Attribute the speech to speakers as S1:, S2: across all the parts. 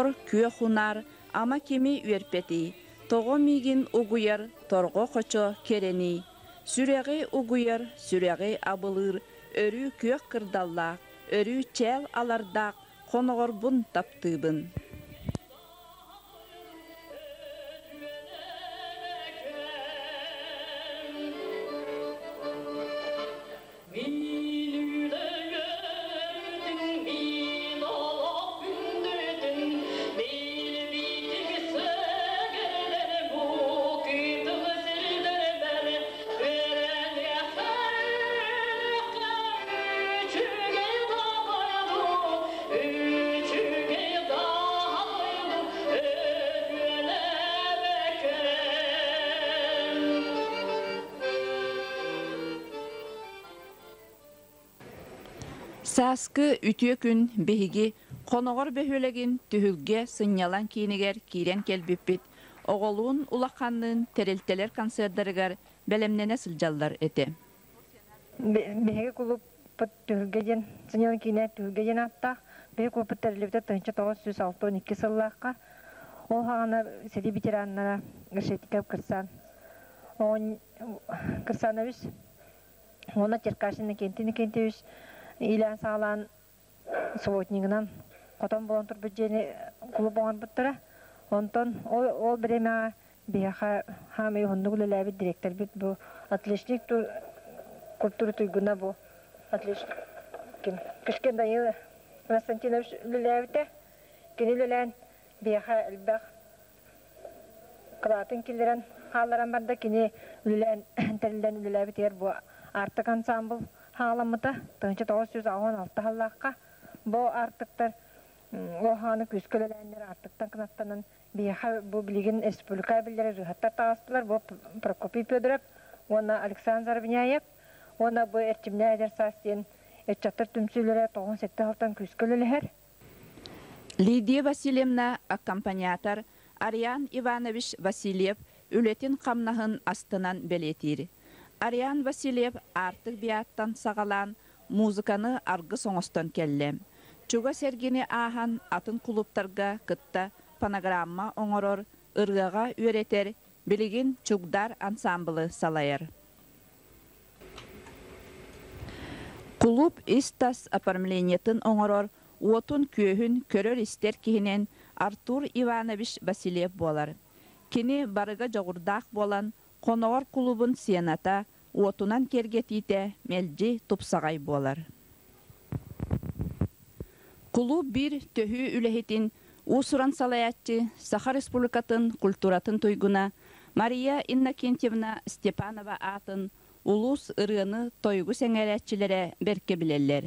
S1: Хоноҕор күөх унаар ама кими үөрпэтий, тоҕо миигин угуйар торҕо хочо кэрэний? Сүрэҕи угуйар, сүрэҕи абылыыр өрүү күөх кырдаллаах, өрүү чээл алардаах хоноҕорбун таптыыбын. Сааскы үтүө күн биһиги Хоноҕор бөһүөлэгин Түһүлгэ сынньалаҥ киинигэр киирэн кэлбиппит, оҕолуун улаханныын тэрилтэлэр концердарыгар бэлэмнэнэ сылдьаллар этэ.
S2: Биһиги кулууппут Түһүлгэ диэн сынньалаҥ киинэ Түһүлгэ диэн ааттаах. Биһиги кулууппут тэриллибитэ 1962 сыллаахха. Ол саҕана сэрии ветераннара Решетников Кырсан Кырсанович уонна Черкашин Иннокентий Иннокентьевич иилээн-саҕалаан субботнигынан хотон буолан турбут дьиэни кулууп оҥорбуттара. Онтон ол, ол бириэмэҕэ биһиэхэ хаамай уһуннук үлэлээбит дириэктэрбит бу отличник культуры туйгуна бу отличник ким Кышкин Данил Константинович үлэлээбитэ. Кини үлэлээн биһиэхэ элбэх кылаатын киллэрэн хаалларан барда. Кини үлэлээн тэриллэн үлэлээбитигэр бу Аартык ансаамбыл хаалламмыта. 1986 сыллаахха бу аартыктар Оһааны күүскэ үлэлээннэр аартыктан кынаттанан биһиэхэ бу билигин республика биллэр ырыаһыттар таҕыстылар. Бу Прокопий Федоров уонна Александр Заровняев уонна бу Эрчимнээх эдэр саас диэн ыччаттар түмсүүлэрэ 97 сылтан күүскэ үлэлэһэр.
S1: Лидия Васильевна аккомпаниатор Ариан Иванович Васильев үлэтин-хамнаһын астынан бэлиэтиир. Ариан Васильев Аартык биаттан саҕалаан музыканы аргыс оҥостон кэллэ. Чугас эргини ааһан атын кулууптарга кытта фонограмма оҥорор, ырыаҕа үөрэтэр, билигин Чугдар ансаамбылы салайар. Кулууп ис-тас оформлениетын оҥорор, уотун-күөһүн көрөр-истэр киһинэн Артур Иванович Васильев буолар. Кини барыга дьоҕурдаах буолан, Хоноҕор кулуубун сыаната, уотунан киэргэтиитэ мэлдьи тупсаҕай буолар. Кулууп биир төһүү үлэһитин уус-уран салайааччы Саха Республикатын культуратын туйгуна Мария Иннокентьевна Степанова аатын улуус ырыаны-тойугу сэҥээрээччилэрэ бэркэ билэллэр.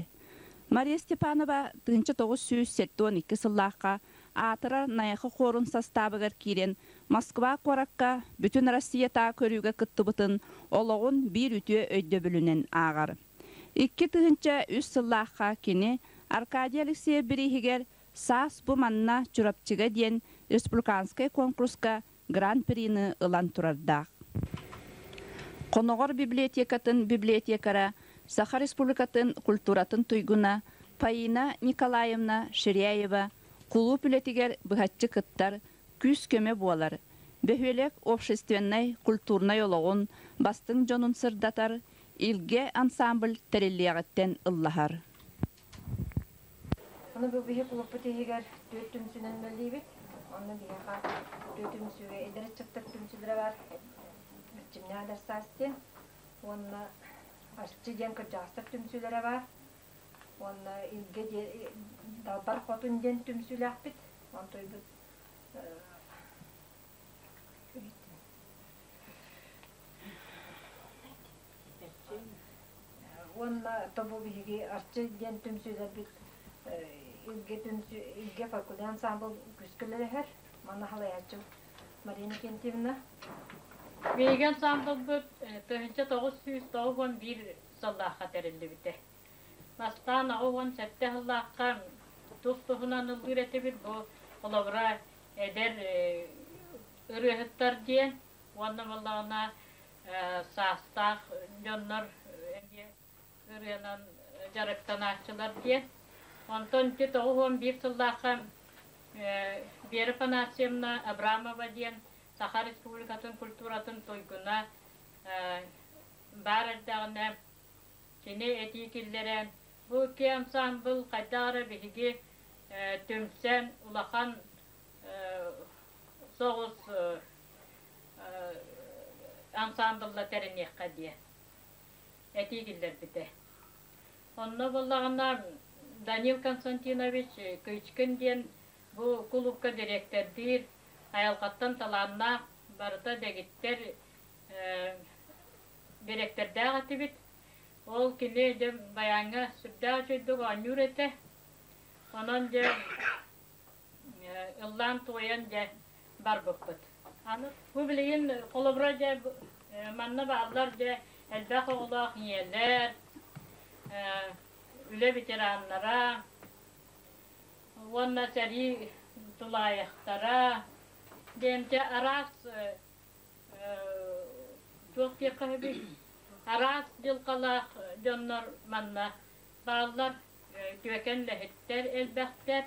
S1: Мария Степанова 1972 сыллаахха аатырар Найахы хуорун састаабыгар киирэн Москва куоракка бүтүн Россиятааҕы көрүүгэ кыттыбытын олоҕун биир үтүө өйдөбүлүнэн ааҕар. 2003 сыллаахха кини Аркадий Алексеев бирииһигэр «Саас бу манна Чурапчыга» диэн республиканскай конкурска Гран-прины ылан турардаах. Хоноҕор библиотекатын библиотекара Саха Республикатын культуратын туйгуна Фаина Николаевна Ширяева кулууп үлэтигэр быһаччы кыттар, күүс-көмө буолар, бөһүөлэк общественнай, культурнай олоҕун бастыҥ дьонун сырдатар Илгэ ансамбль тэриллиэҕиттэн ыллаһар.
S2: Ону бу биһи кулуппут иһигэр түөрт түмсүүнэн үлэлиибит. Онно биһиэхэ түөрт түмсүүгэ эдэр ыччаттар түмсүүлэрэ бар. Эрчимнээх эдэр саас диэн. Уонна Арчы диэн кырдьаҕастар түмсүүлэрэ бар. Уонна Илгэ диэн Далбар Хотун диэн түмсүүлээхпит. Онтуйбут Уонна тобу биһиги Арчы диэн түмсүүлэрбит Илгэ түмсүү Илгэ фольклор ансамбл күүскэ үлэлэһэр. Манна халайааччы Марина Кентьевна.
S3: Биһиги ансамблбыт 1991 сыллаахха тэриллибитэ. Бастаан 87 сыллаахха тус-туһунан ыллыыр этибит. Бу холобура эдэр ырыаһыттар диэн уонна буоллаҕына саастаах дьоннор эмиэ ырыанан дьарыктанааччылар диэн. Онтон ити 91 сыллаахха Вера Афанасьевна Абрамова диэн Саха Республикатын культуратын туйгуна баар эрдэҕинэ кини этии киллэрэн, бу икки ансаамбыл хайдах эрэ биһиги түмсэн улахан соҕус ансаамбылла тэриниэххэ диэн этии киллэрбитэ. Онно буоллаҕына Данил Константинович Кычкин диэн бу кулуупка дириэктэрдиир, айылҕаттан талааннаах, барыта дэгиттэр дириэктэрдээх этибит. Ол кини дьэ байааҥҥа сүрдээх үчүгэйдик оонньуур этэ. Онон дьэ ыллаан-туойан дьэ барбыппыт. Аны бу билигин холобура дьэ манна бааллар дьэ элбэх оҕолоох ийэлэр, үлэ ветераннара уонна сэрии тулаайахтара диэн дьэ араас туох диэххэ сөбүй араас дьылҕалаах дьоннор манна бааллар үтүөкэн үлэһиттэр элбэхтэр.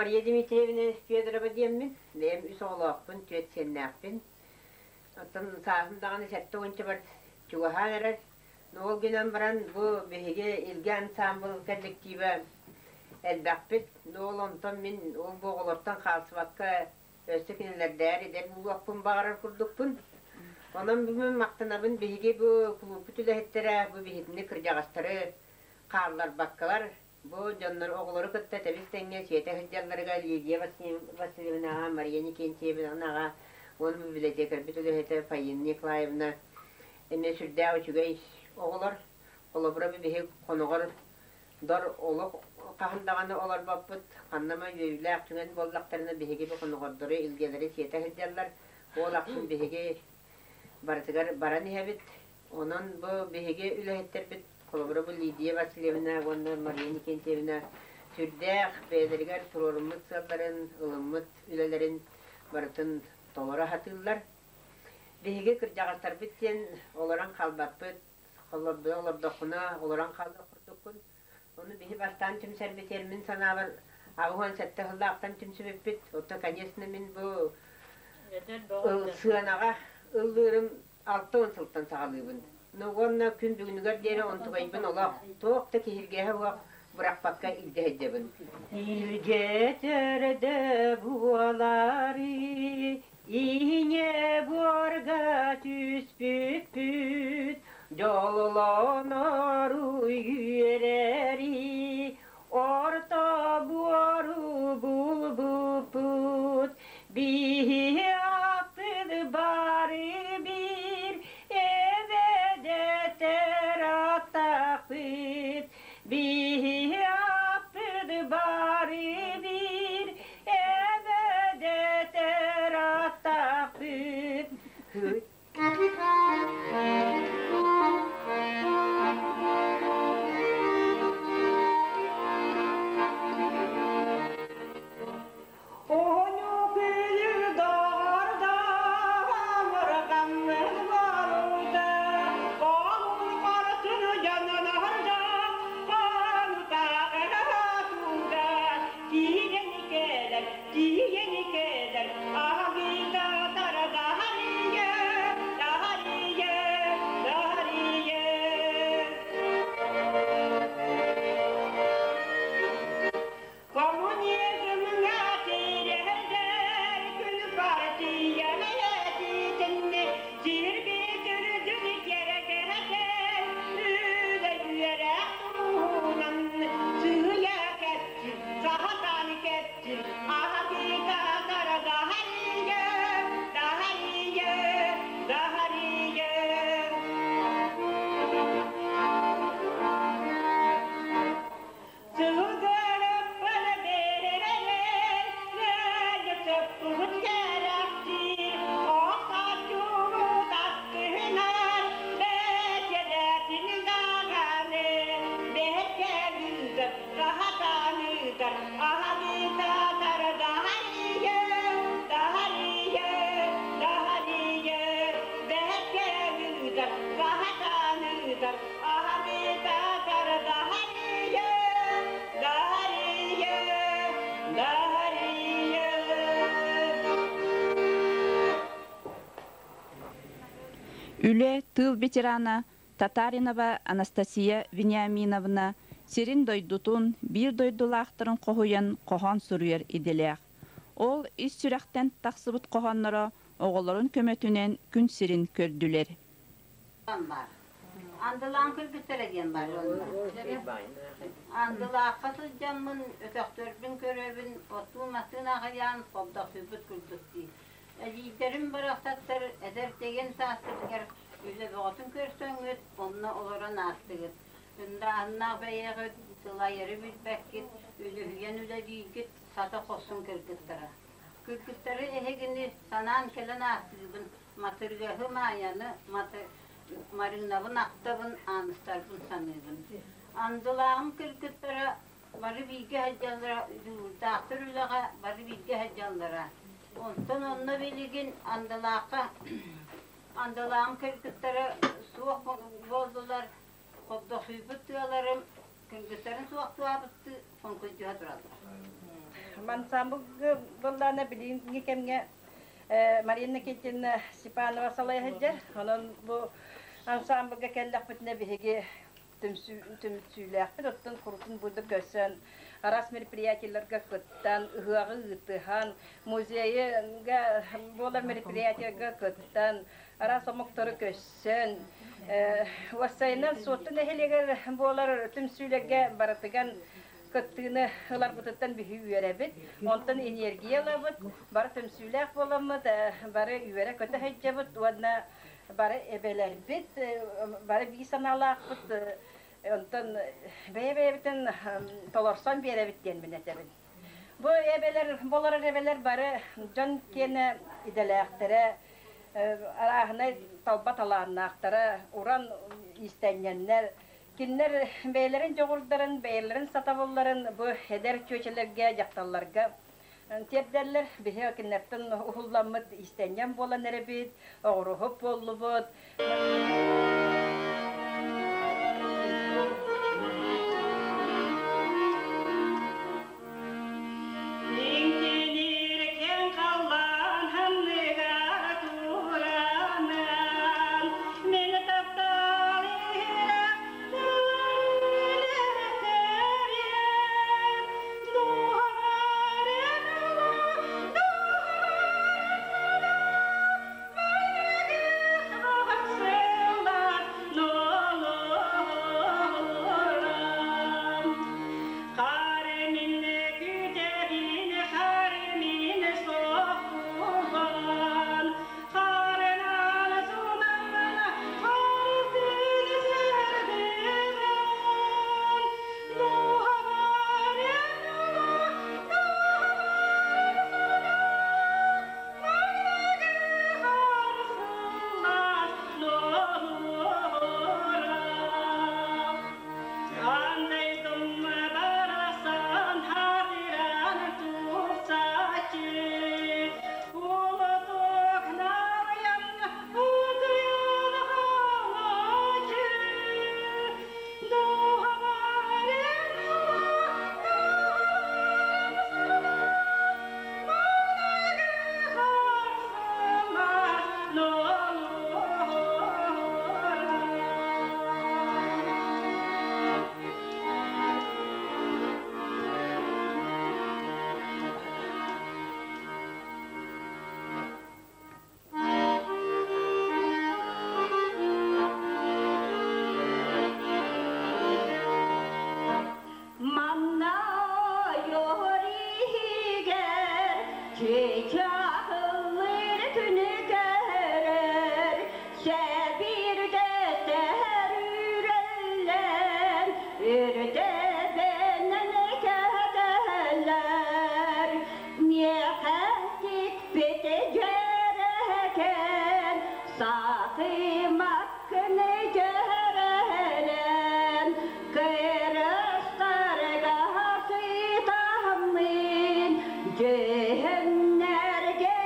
S4: Мария Дмитриевна Федорова диэммин, бэйэм үс оҕолоохпун, түөрт сиэннээхпин. Оттон сааһым даҕаны сэттэ уонча бар чугаһаан эрэр. Ол гынан баран бу биһиги Илгэ ансаамбыл коллектива элбэхпит. Ол онтон мин ол бу оҕолортон хаалсыбакка өссө кинилэрдээр эдэр буолуохпун баҕарар курдукпун. Онон бүгүн махтанабын биһиги бу кулууппут үлэһиттэрэ бу биһигини кырдьаҕастары хаалларбаккалар бу дьоннор оҕолору кытта тэбис-тэҥҥэ сиэтэ сылдьалларыгар Лидия Васильевнаҕа, Мария Никентьевнаҕа уонна библиотекарбыт үлэһитэ Фаина Николаевна эмиэ сүрдээх үчүгэй оҕолор. Холобура, биһиги хоноҕор дор олох хаһан даҕаны олорбоппут, ханна эмэ үөрүүлээх түгэн буоллахтарына биһиги бу хоноҕордору, илгэлэри сиэтэ сылдьаллар. Ол ахсын биһиги барытыгар баран иһэбит. Онон бу биһиги үлэһиттэрбит, холобура бу Лидия Васильевна уонна Мария Никентьевна сүрдээх бэйэлэригэр туруоруммут сыалларын, ылыммыт үлэлэрин барытын толоро сатыыллар. Биһиги кырдьаҕастарбыт диэн олорон хаалбаппыт, холобура олордоххуна олорон хаалыах курдуккун. Ону биһи бастаан түмсэрбитигэр мин санаабар 87 сыллаахтан түмсүбүппүт. Оттон, конечно, мин бу сыанаҕа ыллыырым 60 сылтан саҕалыыбын. Ну уонна күн бүгүнүгэр диэри онтукайбын олох туох да киһиргэһэ суох бырахпакка илдьэ сылдьабын. Илгэ төрдө буоларый, Ийэ буорга түспүппүт, дьоллонору үөрэри, орто буору булбуппут, биһи аппыт бары биир, эбэдэтэр аттахпыт, биһи аппыт бары биир, Эбэдэтэр аттахпыт Оонньуу күлү доҕордо, мырҕаммыт боруйда, Оҕун хорсун дьоннордо, хонутааҕы тууга, Тиийэн кэлэр, тиийэн кэлэр, аһыыта тарадаһарыйа, таһарыйа, таһарыйа. Коммунизмҥа киирэрдэр күн партия этитинни сирбит үрдүн кэрэгэрэтэр үлэ үөрэх туһунан сыыйа кэпсир саһатан кэпсир аһатыыта тарадаһарыйа таһарыйа таһарыйа.
S1: Үлэ тыыл ветерана Татаринова Анастасия Вениаминовна сирин дойдутун, биир дойдулаахтарын хоһуйан хоһоон суруйар идэлээх. Ол ис сүрэхтэн тахсыбыт хоһоонноро оҕолорун көмөтүнэн күн сирин көрдүлэр.
S5: Баар. Андылаан көрбүттэрэ диэн баар онно. Андылаахха сылдьаммын, өтөхтөрбүн көрөбүн, оттуун-мастыын аҕыйаан, хобдохсуйбут курдук дии. Эдьиийдэрим барахсаттар эдэр дэгэн сааскытыгар үлэ бөҕөтүн көрсөҥҥүт, онно олорон аастыгыт. Ындааһыннаах бэйэҕит, сылайары билбэккит, үлүһүйэн үлэлииргит сата хорсун кыргыттара. Кыргыттары эһигини санаан кэлэн ааттыыбын, Матырыаһы Маайаны, Марыынабын ахтабын, Ааныстарбын саныыбын. Андылааҕым кыргыттара бары бииргэ сылдьаллара, дьулуурдаахтар үлэҕэ бары бииргэ сылдьаллара. Онтон онно билигин Андылаахха Андылааҕым кыргыттара суох буоллулар, хобдохсуйбут тыаларым кыргыттарын суохтуаабыттыы хоҥкуйдуһа тураллар.
S6: Ансамбль буоллаана билиҥҥи кэмҥэ Марина Никитина Степанова салайа сылдьар. Онон бу ансамбльга кэллэхпитинэ биһиги түмсүүлээхпит, оттон курутун бурдук көрсөн, араас мероприятиеларга кыттан, ыһыаҕы ыытыһан, музейга буолар мероприятиеларга кыттан, араас омуктары көрсөн, уоссайынан Суотту нэһилиэгэр буолар түмсүүлэргэ барытыган кыттыыны ыларбытыттан биһи үөрэбит, онтон энергия ылабыт, бары түмсүүлээх буоламмыт, бары үөрэ-көтө сылдьабыт уонна бары эбэлэрбит, бары биир санаалаахпыт, онтон бэйэ-бэйэбитин толорсон биэрэбит диэн мин этэбин. Бу эбэлэр, болорор эбэлэр бары дьон киэнэ идэлээхтэрэ, арааһынай талба талааннаахтара, уран иистэнньэннэр, Кинилэр бэйэлэрин дьоҕурдарын, бэйэлэрин сатабылларын бу эдэр чүөчэлэргэ, дьахталларга тиэрдэллэр. Биһи кинилэртэн уһулламмыт иистэнньэҥ буолан эрэбит, оҕуруһуп буоллубут.
S5: Манна иһигэр чыычаахыллыыр күнү көрөр, сэбирдэтэр үрэллэр, үрдэбинэн кэһэтэллэр. Миэхэ тикпит дьэрэкээн саахымаккыны дьэрэлэн, кырыстарга сытаммын, дьүһүннэргэ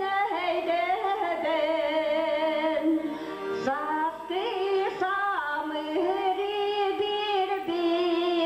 S5: нэйдэбин. Сааскы самыыры бирбит,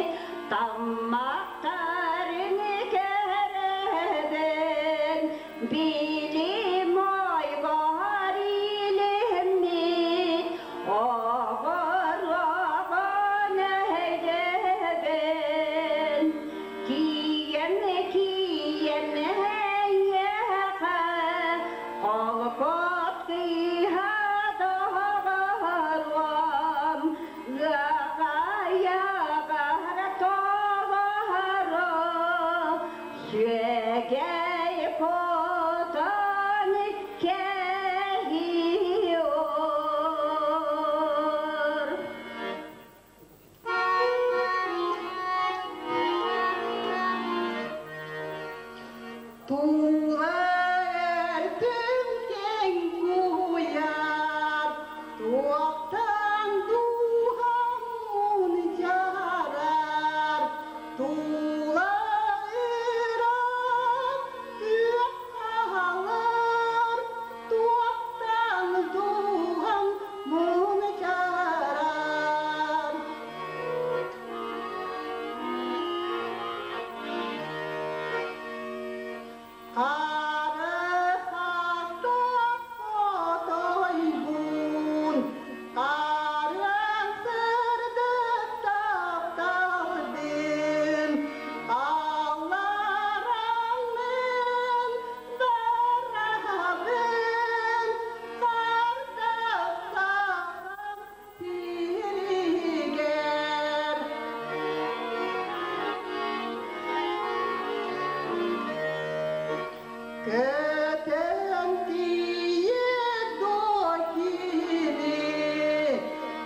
S7: Көтөн тиийэ дуо кини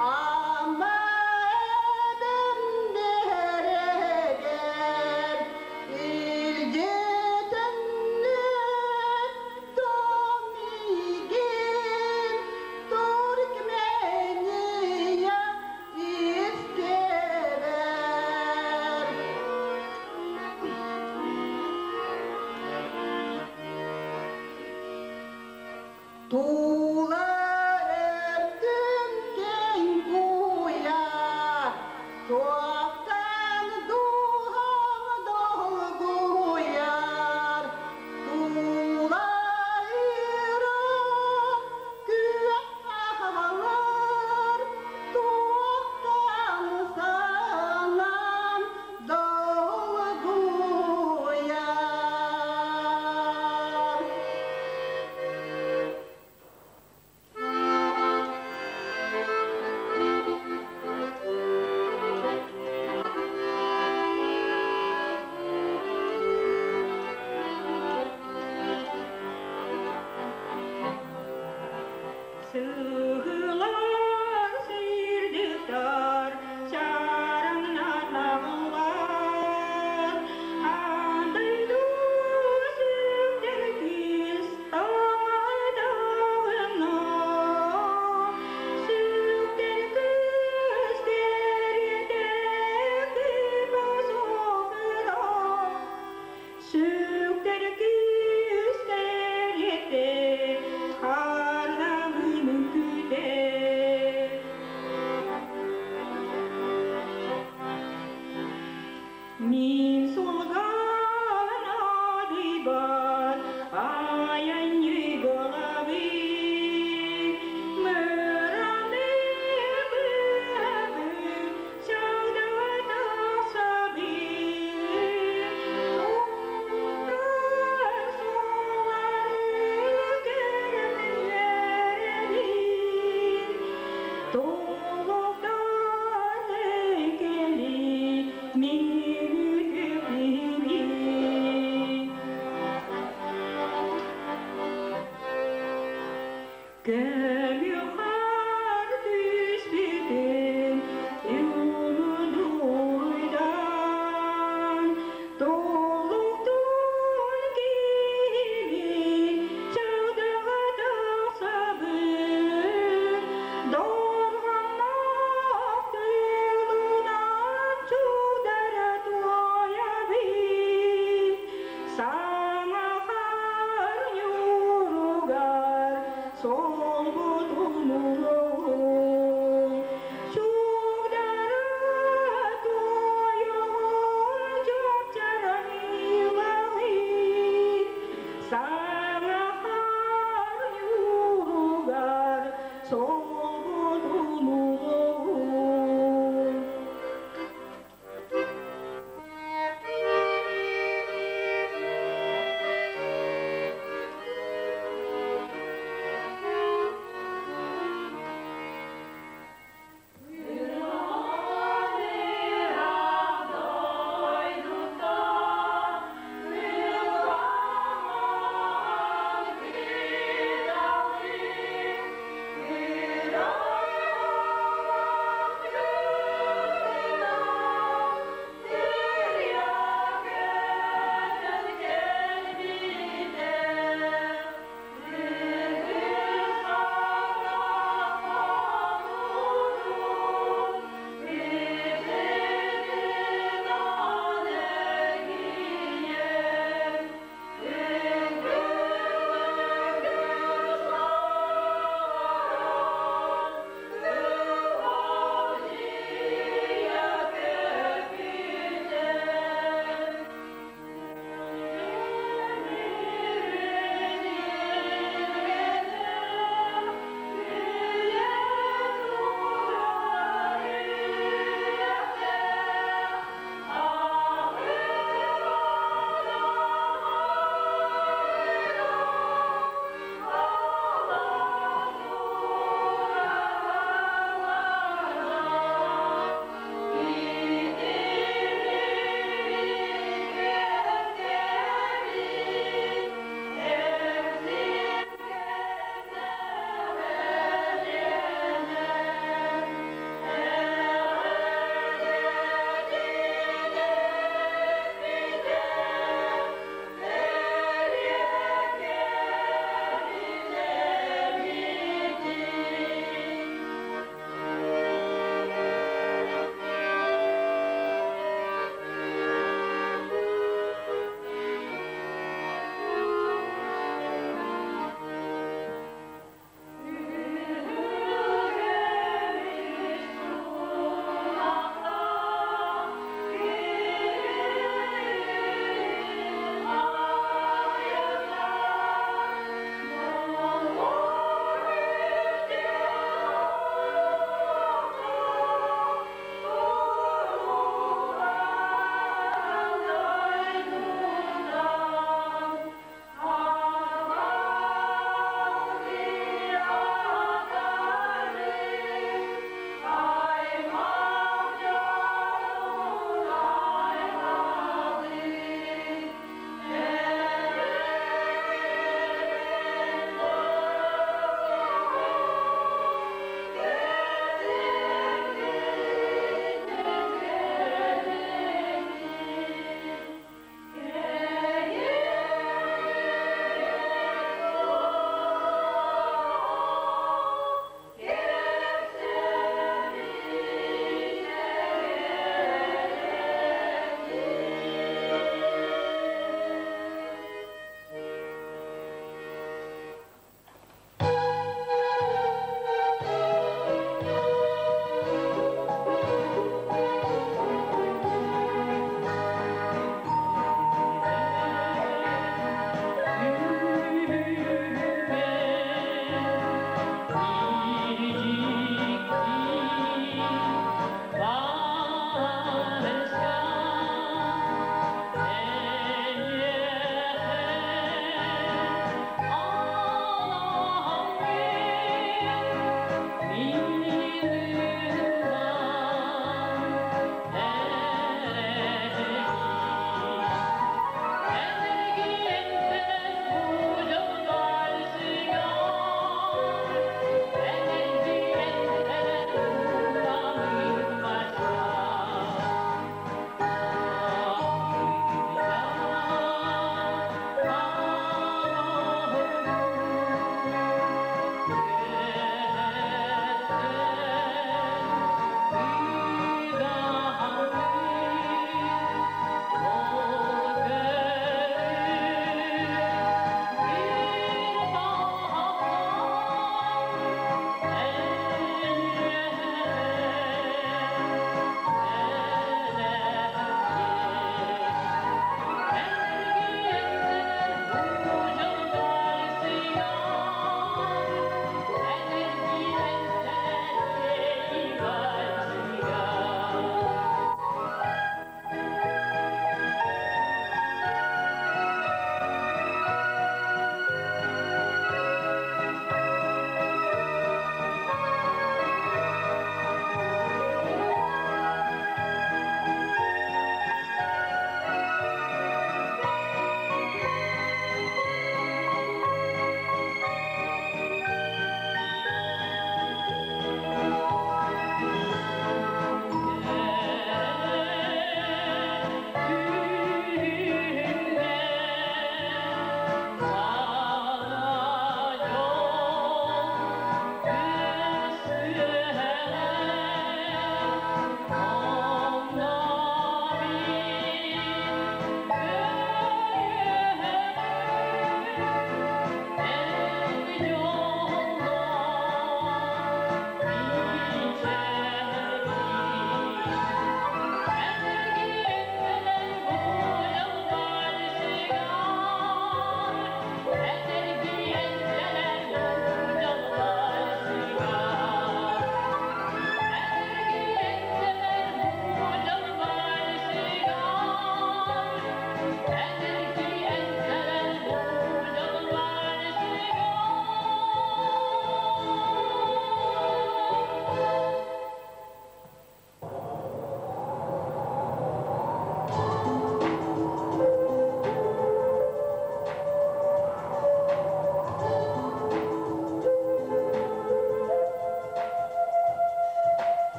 S7: Амма эбэм биэрэгэр Илдьитиннэ миигин Туркмения истэбэр. Тула өртүн кэҥ куйаар, туохтан дууһам долгуйар, Тулайырым күөх аһалар, туохтан санаам долгуйар.
S8: Сыһылар сирдиктар, чараңнар нағылар, Андайду сүктер кис таңайдағына, Сүктер күстер басоғына, Сүктер күстер харламын күтер. Мин сулган адыйбар, аяньы болабын. Мыраны быбы, чагдата сабын. Туктар сулары көрмүләрин. Толуктан кели мин.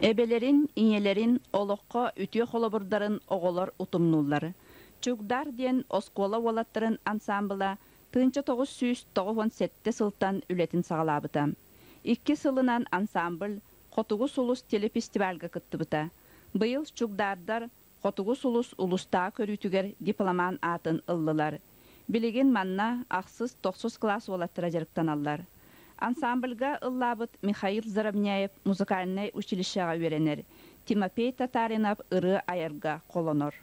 S1: Эбэлэрин, ийэлэрин олоххо үтүө холобурдарын оҕолор утумнууллар. Чугдаар диэн оскуола уолаттарын ансаамбыла 1997 сылтан үлэтин саҕалаабыта. Икки сылынан ансамбль Хотугу сулус телефестивальга кыттыбыта. Быйыл чугдаардар Хотугу сулус улуустааҕы көрүүтүгэр дипломант аатын ыллылар. Билигин манна ахсыс, тохсус кылаас уолаттара дьарыктаналлар. Ансамбльга ыллаабыт Михаил Заровняев музыкальнай училищеҕа үөрэнэр, Тимофей Татаринов ырыа айарга холонор.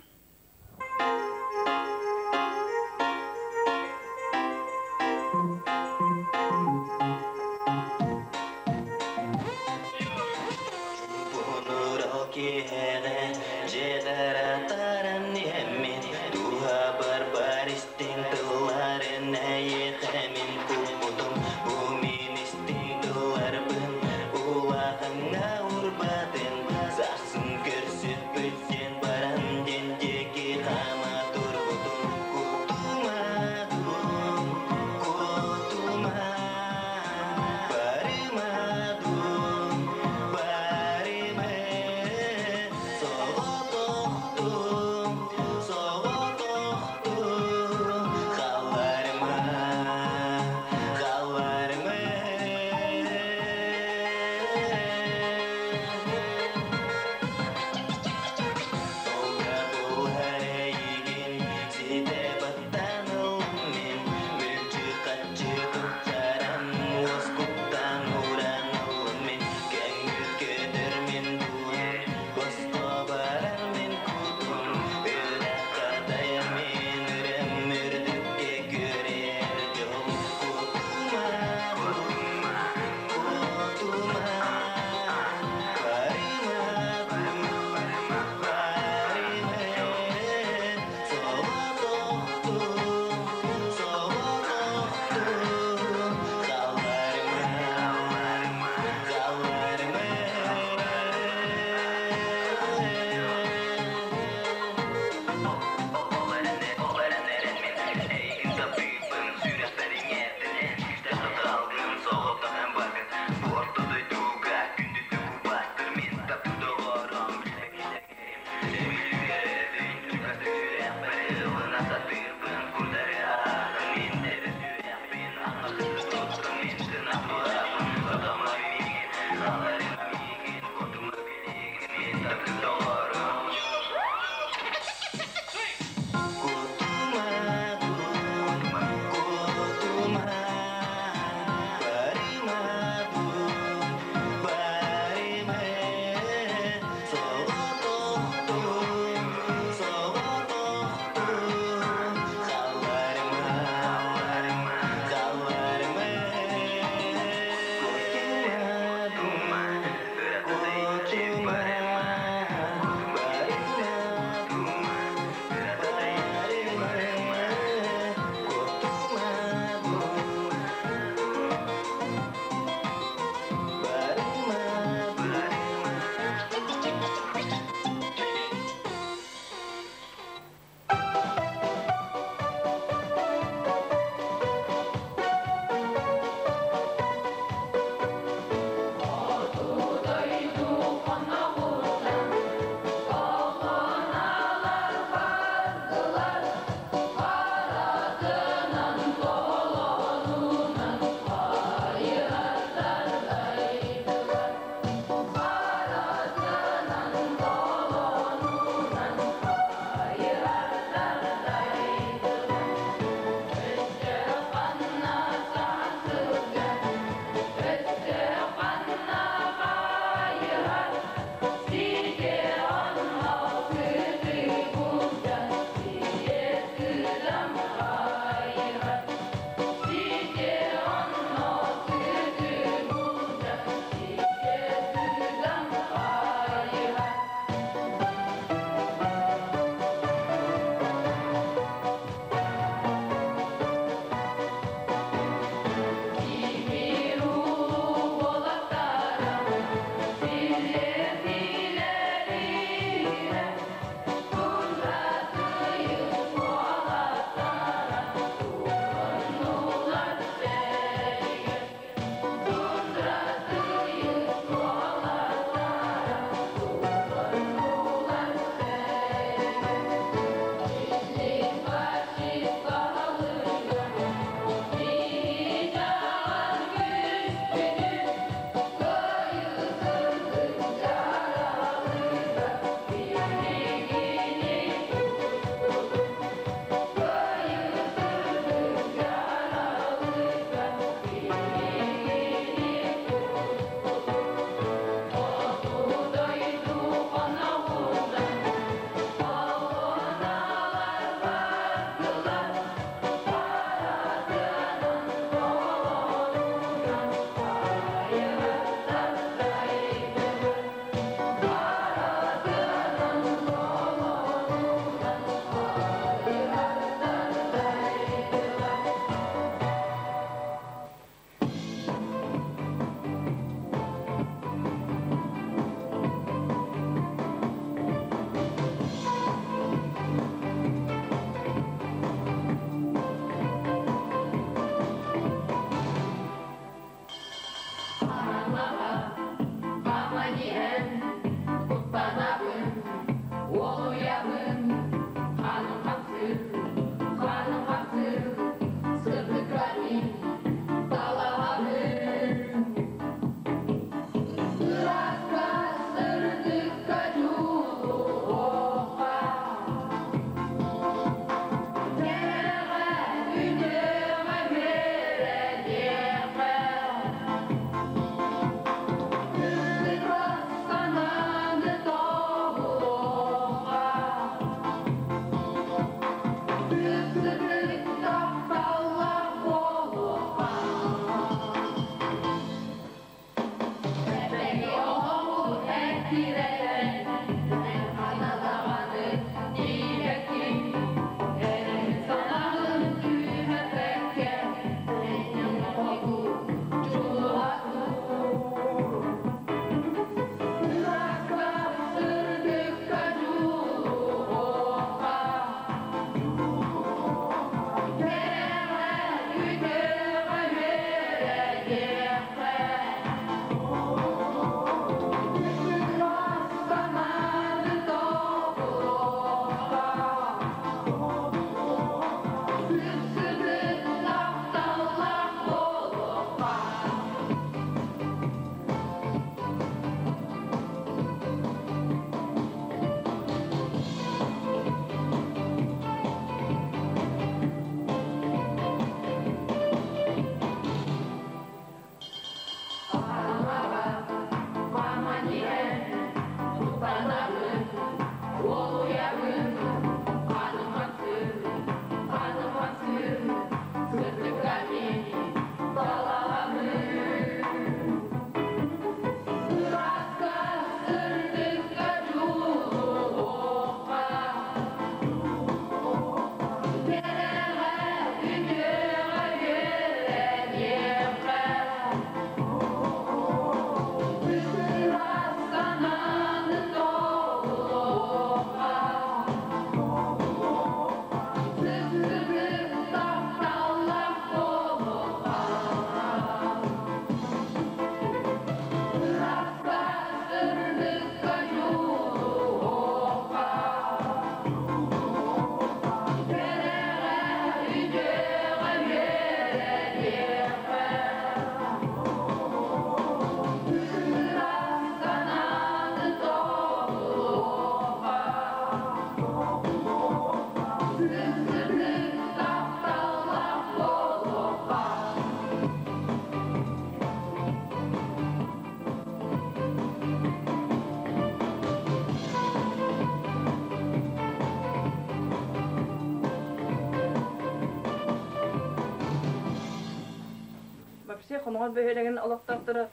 S9: Вообще Хоноҕор бөһүөлэгин олохтоохторо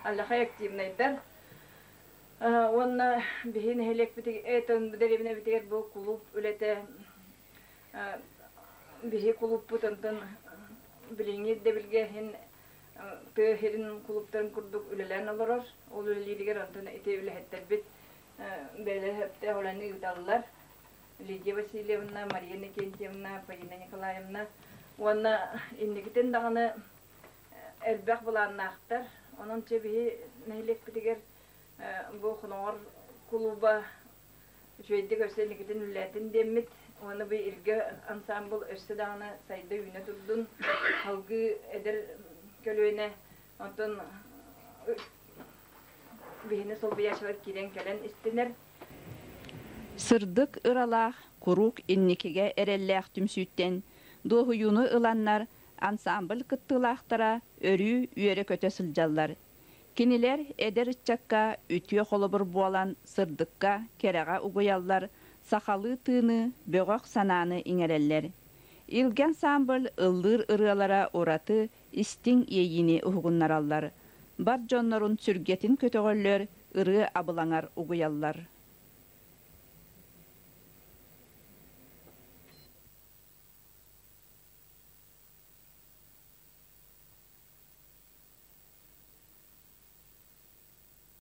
S9: аллахай активнайдар. Уонна биһи нэһилиэкпитигэр, дэриэбинэбитигэр бу кулууп үлэтэ биһи кулууппут онтон билиҥҥи ирдэбилгэ иһин тыа сирин кулууптарын курдук үлэлээн олорор. Ол үлэлииригэр онтон ити үлэһиттэрбит бэйэлэрэ сөптөөх үлэни ыыталлар. Лидия Васильевна, Мария Иннокентьевна, Полина Николаевна уонна инникитин даҕаны элбэх былааннаахтар. Онон чэ биһи нэһилиэкпитигэр бу Хоноҕор кулууба үчүгэйдик өссө инникитин үлэлээтин диэммит уонна бу Илгэ ансаамбыл өссө даҕаны сайда-үүнэ турдун, салгыы эдэр көлүөнэ онтон биһини солбуйааччылар киирэн кэлэн истинэр.
S1: Сырдык ыралаах, куруук инникигэ эрэллээх түмсүүттэн дуоһуйууну ыланнар ансаамбыл кыттыылаахтара өрүү үөрэ-көтө сылдьаллар. Кинилэр эдэр ыччакка үтүө холобур буолан сырдыкка, кэрэҕэ угуйаллар, сахалыы тыыны, бөҕөх санааны иҥэрэллэр. Илгэ ансаамбыл ыллыыр ырыалара ураты истиҥ иэйиини уһугуннараллар, бар дьоннорун сүргэтин көтөҕөллөр, ырыа абылаҥар угуйаллар.